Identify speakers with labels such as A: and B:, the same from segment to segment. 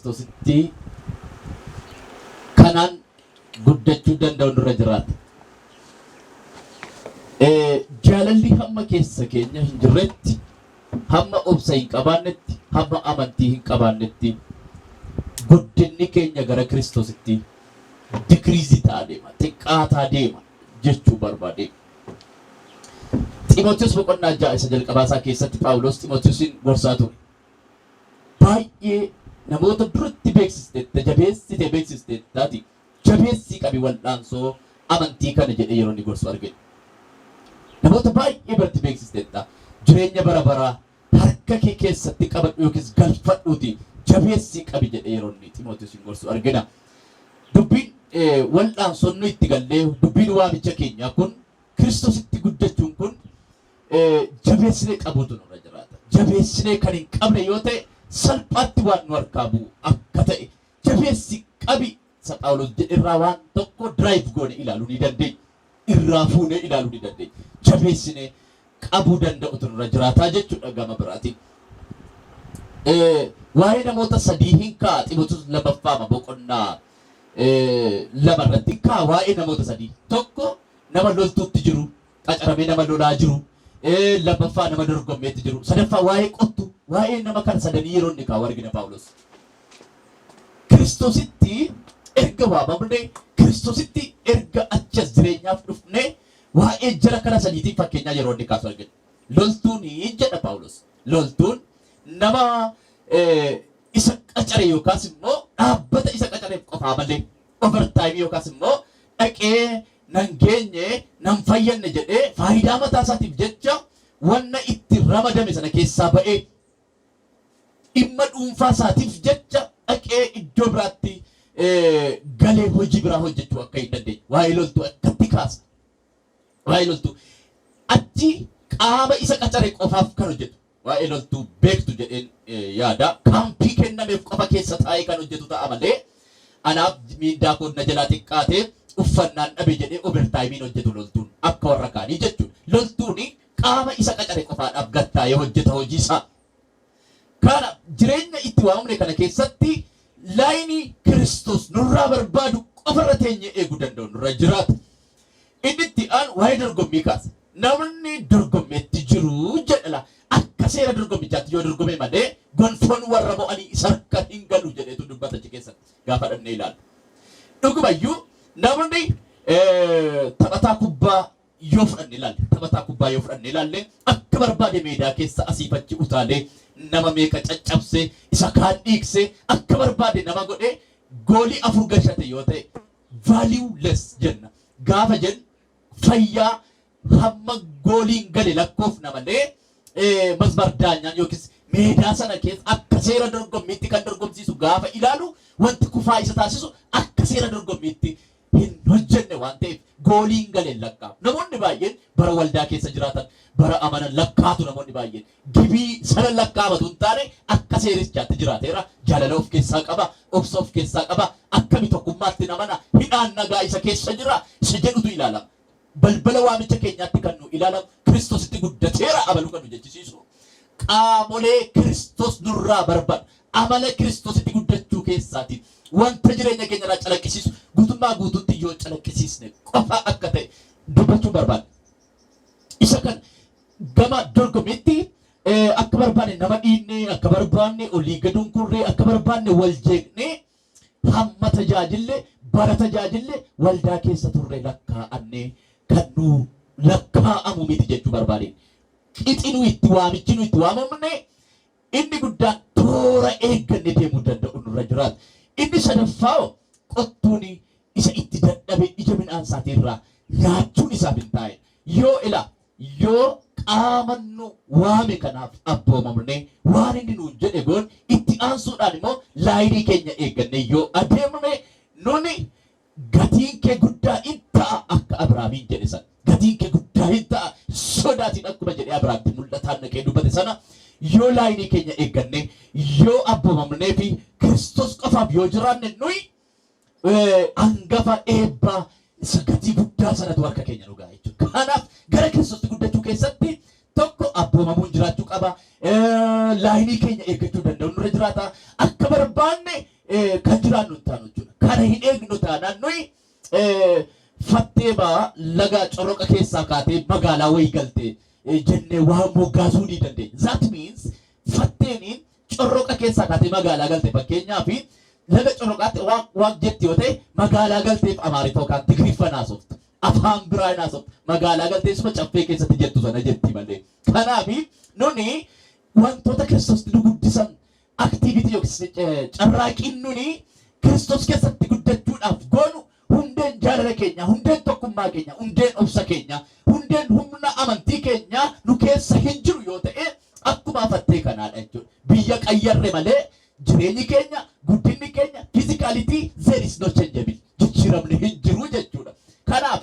A: Kiristoositti kanaan guddachuu danda'u nurra jiraata. Jaalalli hamma keessa keenya hin jirretti, hamma obsa hin qabaannetti, hamma amantii hin qabaannetti guddinni keenya gara Kiristoositti decrease ta'aa deema, xiqqaataa deema jechuu barbaade. Ximootiyoos boqonnaa 6 isa jalqabaa isaa keessatti Phaawulos Ximootiyoosiin gorsaa ture. Baay'ee namoota duratti beeksistetta, jabeessitee beeksisteettaati, jabeessii qabi wal'aansoo amantii kana jedhee yeroo inni gorsu argina. Namoota baay'ee biratti beeksistetta. Jireenya bara baraa harka kee keessatti qabadhu yookiis galfadhuuti jabeessii qabi jedhee yeroo inni Ximootiyoosiin gorsu argina. Dubbiin wal'aansoon nu itti gallee, dubbiin waamicha keenyaa kun, Kiristoositti guddachuun kun jabeessinee qabuutu nurra jiraata. Jabeessinee kan hin qabne yoo ta'e salphaatti waan nu harkaa bu'u akka ta'e jabeessi qabi isa Phaawulos jedhe irraa waan tokko derive goone ilaaluu ni dandeenya. Irraa fuunee ilaaluu ni dandeenya. Jabeessinee qabuu danda'utu nurra jiraataa jechuudha gama biraatiin. Waa'ee namoota sadii hin ka'a Ximootiyoos lammaffaama boqonnaa 2 irratti hin ka'a waa'ee namoota sadii. Tokko nama loltuutti jiru, qacaramee nama lolaa jiru, lammaffaa nama dorgommeetti jiru, sadaffaa waa'ee qottu, waa'ee nama kana sadanii yeroo inni kaa'u argina Phaawulos. Kiristoositti erga waamamne, Kiristoositti erga achi as jireenyaaf dhufne, waa'ee jara kana sadiitiin fakkeenyaa yeroo inni kaasu argina. Loltuun jedha Phaawulos. Loltuun nama isa qacare yookaas immoo dhaabbata isa qacareef qofaa malee overtime yookaas immoo dhaqee nan geenye nan fayyanne jedhee faayidaa mataa isaatiif jecha wanna itti ramadame sana keessaa ba'ee dhimma dhuunfaa isaatiif jecha dhaqee iddoo biraatti galee hojii biraa hojjechuu akka hin dandeenye waa'ee loltuu akkatti kaasa. Waa'ee loltuu achi qaama isa qacare qofaaf kan hojjetu, waa'ee loltuu beektu jedheen yaada, kaampii kennameef qofa keessa taa'ee kan hojjetu ta'a malee anaaf miindaa koo na jalaa xiqqaatee uffannaan dhabe jedhee overtime hojjetu loltuun akka warra kaanii jechuudha. Loltuun qaama isa qacare qofaadhaaf gattaa'ee hojjeta hojii isaa. Kana jireenya itti waamamne kana keessatti line Kiristoos nurraa barbaadu qofarra teenyee eeguu danda'u nurra jiraata. Inni itti aanu waa'ee dorgommii kaasa. Namni dorgommeetti jiru jedhala akka seera dorgommichaatti yoo dorgome malee gonfoon warra mo'anii isa harka hin galu jedheetu dubbata achi keessatti gaafa dhannee ilaalu. Dhugumayyuu namni taphataa kubbaa yoo fudhanne ilaalle, taphataa kubbaa yoo fudhanne ilaalle, akka barbaade meedaa keessa asiif achi utaalee, nama meeqa caccabsee, isa kaan dhiigsee, akka barbaade nama godhee goolii afur gashate yoo ta'e valueless jenna. Gaafa jennu fayyaa hamma gooliin gale lakkoofna malee masmar daanyaan yookiis meedaa sana keessa akka seera dorgommiitti kan dorgomsiisu gaafa ilaalu wanti kufaa isa taasisu akka seera dorgommiitti hin hojjenne waan ta'eef gooliin galeen lakkaa'amu. Namoonni baay'een bara waldaa keessa jiraatan, bara amanan lakkaatu namoonni baay'een. Gibii sana lakkaa'amatu hin taane akka seerichaatti jiraateera. Jaalala of keessaa qaba, obsa of keessaa qaba, akkami tokkummaatti namana, hidhaan nagaa isa keessa jira, isa jedhutu ilaalama. Balbala waamicha keenyaatti kan nu ilaalamu Kiristoositti guddateera abaluu kan nu jechisiisu. Qaamolee Kiristoos nurraa barbaadu, amala Kiristoositti guddachuu keessaati wanta jireenya keenya irraa calaqqisiisu guutummaa guutuutti yoo calaqqisiisne qofa akka ta'e dubbachuu barbaada. Isa kan gama dorgomiitti akka barbaanne nama dhiinne, akka barbaanne olii gaduun kurree, akka barbaanne wal jeeqnee, hamma tajaajille, bara tajaajille, waldaa keessa turre lakkaa'annee kan nu lakkaa'amu miti jechuu barbaade. Qixi nu itti waamichi nu itti waamamne inni guddaan toora eegganne deemuu danda'u nurra jiraata. Inni sadaffaa qottuun isa itti dadhabe ija midhaan isaatii irraa nyaachuun isaaf hin taa'e. Yoo ila yoo qaama nu waame kanaaf abboomamne, waan inni nuun jedhe goon, itti aansuudhaan immoo line keenya eegganne yoo adeemne, nuni gatiin kee guddaa in ta'a akka Abiraamiin jedhe sana. Gatiin kee guddaa hin ta'a, sodaatiin akkuma jedhee Abiraamti mul'ataan dhaqee dubbate sana, yoo line keenya eegganne, yoo abboomamnee fi Kiristoos qofaaf yoo jiraanne, nuyi hangafa eebbaa isa gatii guddaa sanatu harka keenya nu ga'a jechuudha. Kanaaf gara Kiristoositti guddachuu keessatti tokko abboomamuun jiraachuu qaba. Line keenya eeggachuu danda'u nurra jiraata. Akka barbaanne taanaan nuyi fatteema laga Corroqa keessaa kaatee magaalaa wayii galte jennee waan moggaasuu ni dandeenya. That means fatteeniin Corroqa keessaa kaatee magaalaa galte, fakkeenyaaf laga Corroqaatti waan jetti yoo ta'e, magaalaa galteef Amaariffaa yookaan Tigriffaa naasoftu. Afaan biraa naasoftu. Magaalaa galtee suma caffee keessatti jettu sana jetti malee. Kanaaf nuni wantoota Kiristoos nu guddisan, activity yookiis carraaqiin nuni Kiristoos keessatti guddachuudhaaf goonu, hundeen jaalala keenya, hundeen tokkummaa keenya, hundeen obsa keenya, hundeen humna amantii keenya nu keessa hin jiru yoo ta'e, akkuma fattee kanaadha jechuudha. Biyya qayyarre malee jireenyi keenya, guddinni keenya, physicality there is no changeable. Jijjiiramni hin jiru jechuudha. Kanaaf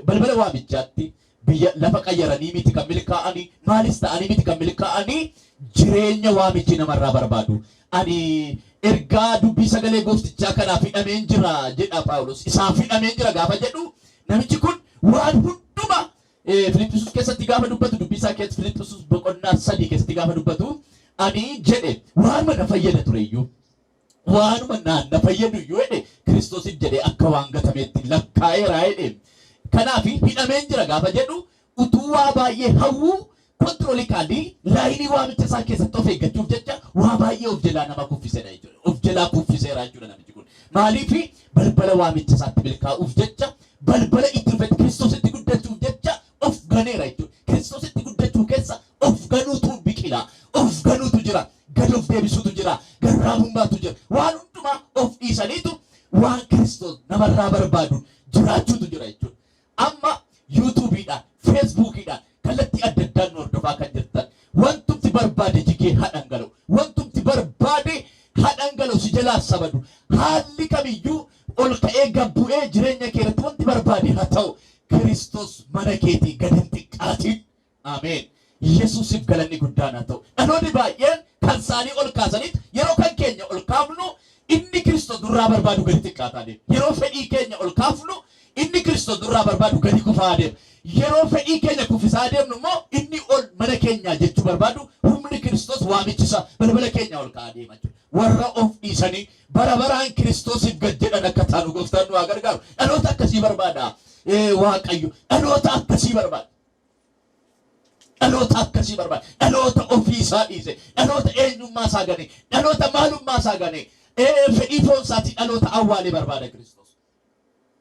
A: balbala waamichaatti biyya lafa qayyaranii miti kan milkaa'anii, maalis ta'anii miti kan milkaa'anii, jireenya waamichi namarraa barbaadu. Ani ergaa dubbii sagalee gooftichaa kanaaf hidhameen jira jedha Phaawulos. Isaaf hidhameen jira gaafa jedhu, namichi kun waan hunduma Filiphisuus keessatti gaafa dubbatu, dubbii isaa keessatti, Filiphisuus boqonnaa 3 keessatti gaafa dubbatu, ani jedhe waanuma na fayyada tureyyuu, waanuma naan na fayyadu iyyuu jedhe, Kiristoosiif jedhee akka waan gatameetti lakkaa'eera jedhe. Kanaaf hidhameen jira gaafa jedhu, utuu waa baay'ee hawwuu controllically line waamicha isaa keessatti of eeggachuuf jecha waa baay'ee of jalaa nama kuffisedha jechuudha. Of jalaa kuffiseera jechuudha namichi kun. Maaliif? Balbala waamicha isaatti milkaa'uuf jecha, balbala itti dhufetti Kiristoositti guddachuuf jecha of ganeera jechuudha. Kiristoositti guddachuu keessa of ganuutu biqila. Of ganuutu jira. Gad of deebisuutu jira. Garraamummaatu jira. Waan hundumaa of dhiisaniitu waan Kiristoos namarraa barbaadu jiraachuutu jira jechuudha. Amma YouTubeiidhaan, Facebookiidhaan, kallattii adda addaan nu hordofaa kan jirtan, wantumti barbaade jigee haa dhangala'u. Wantumti barbaade haa dhangala'u, si jalaa sabadu. Haalli kamiyyuu ol ka'ee gabbu'ee jireenya kee irratti wanti barbaade haa ta'u. Kiristoos mana keetii gad hin xiqqaatin. Ameen. Yesuusiif galanni guddaan haa ta'u. Dhaloonni baay'een kan isaanii ol kaasaniit, yeroo kan keenya ol kaafnu inni Kiristoos nurraa barbaadu gadi xiqqaataa deema. Yeroo fedhii keenya ol kaafnu inni Kiristoos nurraa barbaadu gadi kufaa deema. Yeroo fedhii keenya kuffisaa deemnu immoo inni ol mana keenyaa jechuu barbaadu, humni Kiristoos waamichisa balbala keenya ol ka'aa deema jechuudha. Warra of dhiisanii bara baraan Kiristoosiif gad jedhan akka taanu gooftaan nu haa gargaaru. Dhaloota akkasii barbaada. Waaqayyo dhaloota akkasii barbaada. Dhaloota akkasii barbaada. Dhaloota ofii isaa dhiise. Dhaloota eenyummaa isaa gane. Dhaloota maalummaa isaa gane. Fedhii foon isaatii dhaloota awwaalee barbaada Kiristoos.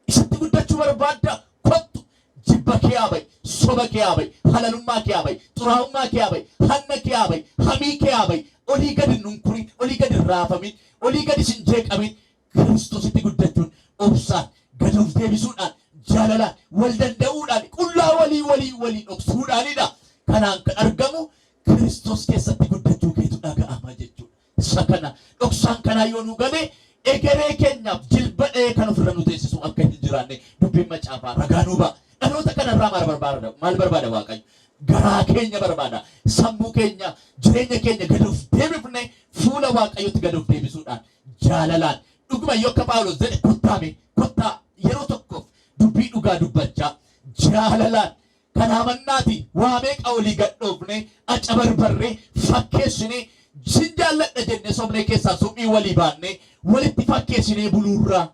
A: Isatti guddachuu barbaadda, kottu, jibba kee haa ba'i, soba kee haa ba'i, halalummaa kee haa ba'i, xuraa'ummaa kee haa ba'i, hanna kee haa ba'i, hamii kee haa ba'i, olii gadi hin dhunkurin, olii gadi hin raafamin, olii gadi sin jeeqamin. Kiristoositti guddachuun obsaan, gad of deebisuudhaan, jaalalaan, wal danda'uudhaan, qullaa walii walii walii dhoksuudhaanidha. Kanaan kan argamu Kiristoos keessatti guddachuu keetu dhaga'ama jechuudha. Isa kana dhoksaan kanaa yoo nu gale, egeree keenyaaf jilba dha'ee kan ofirra nu teessisu akka hin jiraanne dubbiin macaafaa ragaa nuu ba'a. Dhaloota kanarraa maal barbaada? Maal barbaada Waaqayyo? Garaa keenya barbaada. Sammuu keenya, jireenya keenya gad of deebifne, fuula Waaqayyotti gad of deebisuudhaan, jaalalaan, dhuguma yoo akka Phaawulos jedhe, kottaame kottaa yeroo tokkoof dubbii dhugaa dubbachaa, jaalalaan kanaa mannaati waa meeqa olii gadhoofne, acabarbarree, fakkeessinee, sin jaalladha jenne, sobnee, keessaa summii walii baanne, walitti fakkeessinee buluurraa,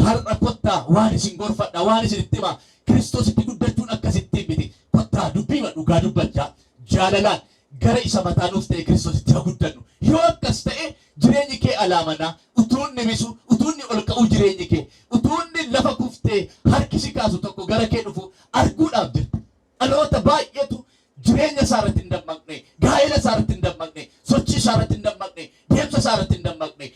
A: har'a kottaa waan isin gorfadha, waan isin itti himaa, Kiristoositti guddachuun akkasittiin miti. Kottaa dubbii dhugaa dubbachaa, jaalalaan gara isa mataa nuuf ta'e Kiristoositti haa guddannu. Yoo akkas ta'e, jireenyi kee alaa manaa utuu inni bisu, utuu inni ol ka'uu, jireenyi kee utuu inni lafa kuftee harki si kaasu tokko gara kee dhufu arguudhaaf jirta. Dhaloota baay'eetu jireenya isaa irratti hin dammaqne, gaa'ela isaa irratti hin dammaqne, sochii isaa irratti hin dammaqne, deemsa isaa irratti hin dammaqne.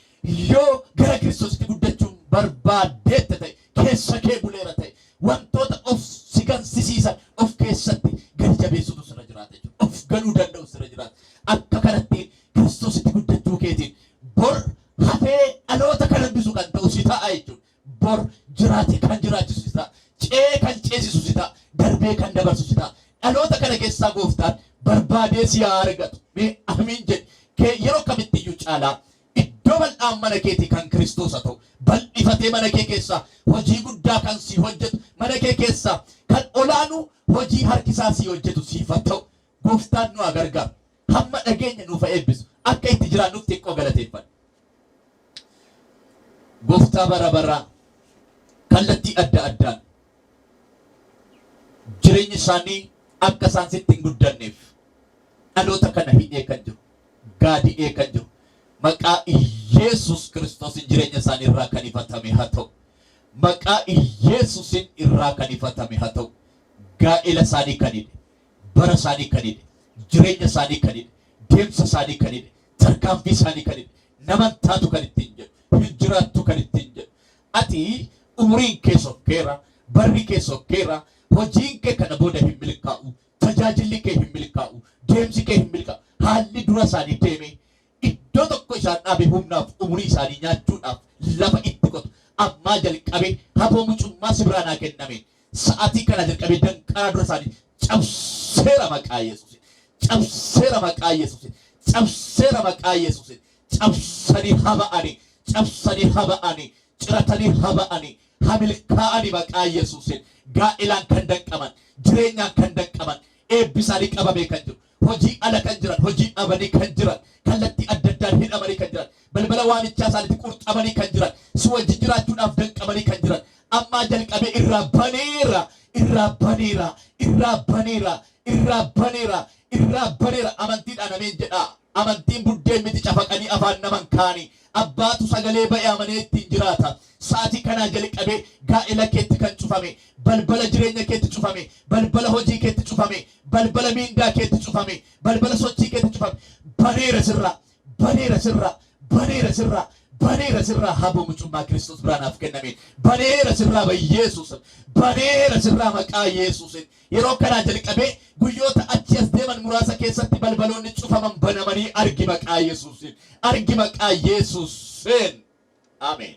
A: Yoo gara Kiristoositti guddachuun barbaaddeetta ta'e, keessa kee buleera ta'e, wantoota of si gansisiisan of keessatti gadi jabeessutu sirra jiraata jechuudha. Of ganuu danda'u sirra jiraata. Akka kanatti Kiristoositti guddachuu keetiin bor hafee dhaloota kan hambisu kan ta'u si ta'a jechuudha. Bor jiraate kan jiraachisu si ta'a. Ce'ee kan ceesisu si ta'a. Darbee kan dabarsu si ta'a. Dhaloota kana keessaa gooftaan barbaadee si haa argatu. Mee amiin jedhi. Kee yeroo kamittiyyuu caalaa iddoo bal'aan mana keetii kan Kiristoos haa ta'u. Bal'ifatee mana kee keessaa hojii guddaa kan si hojjetu, mana kee keessaa kan olaanu hojii harkisaa si hojjetu siif haa ta'u. Gooftaan nu haa gargaaru. Hamma dhageenya nuuf haa eebbisu. Akka itti jiraannuuf xiqqoo galateeffanna. Gooftaa bara baraa. Kallattii adda addaan jireenyi isaanii akka isaan sitti hin guddanneef dhaloota kana hidhee kan jiru, gaadi'ee kan jiru, maqaa Iyeesus Kiristoosin jireenya isaanii irraa kan ifatame haa ta'u. Maqaa Iyeesusin irraa kan ifatame haa ta'u. Gaa'ela isaanii kan hidhe, bara isaanii kan hidhe, jireenya isaanii kan hidhe, deemsa isaanii kan hidhe, tarkaanfii isaanii kan hidhe, naman taatu kan ittiin jedhu, hin jiraattu kan ittiin jedhu. Ati umuriin kee sokkeera, barri kee sokkeera, hojiin kee kana booda hin milkaa'u, tajaajilli kee hin milkaa'u, deemsi kee hin milkaa'u. Haalli dura isaanii deeme iddoo tokko isaan dhaabe humnaaf umurii isaanii nyaachuudhaaf lafa itti qotu. Ammaa jalqabe haboo mucummaa si biraa naa kenname. Sa'aatii kana jalqabee danqaraa dura isaanii cabseera maqaa Yesuusin. Cabseera maqaa Yesuusin. Cabseera maqaa Yesuusin. Cabsanii haba'anii, cabsanii haba'anii, ciratanii haba'anii, hamilkaa'anii maqaa Yesuusin. Gaa'elaan kan danqaman, jireenyaan kan danqaman, eebbi isaanii qabamee kan jiru, hojii ala kan jiran, hojii dhabanii kan jiran, kallattii adda addaan hidhamanii kan jiran, balbala waamichaa isaaniitti qurxamanii kan jiran, si wajjin jiraachuudhaaf danqamanii kan jiran, ammaa jalqabee irraa baneera, irraa baneera, irraa baneera, irraa baneera, irraa baneera. Amantiidhaan ameen jedhaa. Amantiin buddeen miti, cafaqanii afaan naman kaanii. Abbaatu sagalee ba'e amanee ittiin jiraata. Sa'aatii kanaa jalqabee gaa'ela keetti kan cufame, balbala jireenya keetti cufame, balbala hojii keetti cufame, balbala miindaa keetti cufame, balbala sochii keetti cufame, baneera sirraa, baneera sirraa, baneera sirraa, baneera sirraa. Haboo mucummaa Kiristoos biraa naaf kenname baneera sirraa Yesuus, baneera sirraa maqaa Yesuusin. Yeroo kanaa jalqabee guyyoota achi as deeman muraasa keessatti balbaloonni cufaman banamanii argi maqaa Yesuusin, argi maqaa Yesuusin. Ameen.